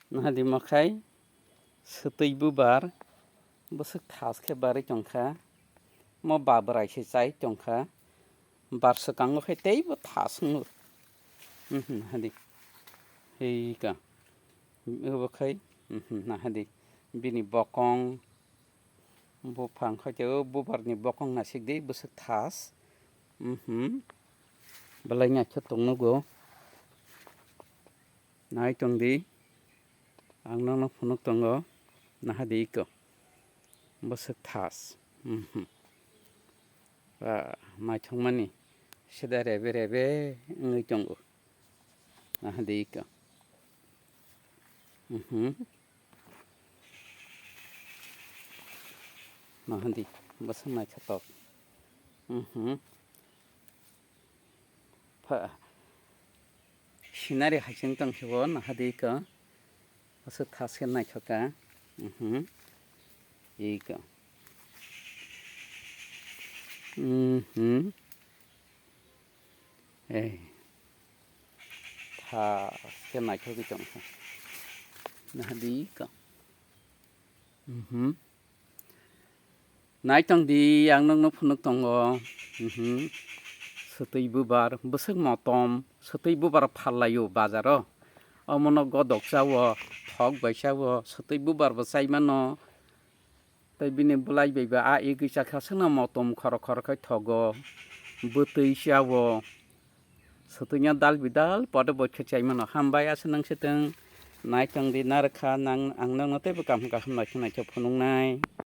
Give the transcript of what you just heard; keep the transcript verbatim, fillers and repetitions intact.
Nahadi mokhai, swtwi bubar, bwswk thas khe barwi tongkha, mo babrai se chai tongkha, bar swkango khe teibo thas wngo. Mhm, nahadi, hei ka, obo khai, mhm, nahadi, bini bokong, buphang khai tei o bubarni bokong nasikdi bwswk thas, mhm, belai naithok tong nugo. Nai tong di, ang nono phunuk tongo, naha di iko. Bwswk thas. Mhm. Ba, naithokmani sida rebe rebe wngwi tongo. Naha di iko. Mhm. Naha di, bwswk naithotok. Mhm. Pha. Scenery hai chwng tong khe bo naha di ka. Aswk thas khe naithok ka. Mhm. Ei ka. Mhm. Ei. Thas khe naithok di tong kha. Naha di ka. Mhm. Naitong di, ang nokno phunuk tongo. Mhm. Swtwi bubar, bwswk motom, swtwi bubar phallaio bazaro. Omono godok chawo, thok bai chawo, swtwi bubar bo chai mano. Tei bini bwlai bai ba a igwi chakha swkno motom khoro khoro khai thogo. Bwtwi chawo. Swtwino dal bidal podo boikhe chai mano. Hambai aswk nang swtwng. Naitong di narwkha nang, ang nokno teibo kaham kaham naikhe naikhe phunuknai.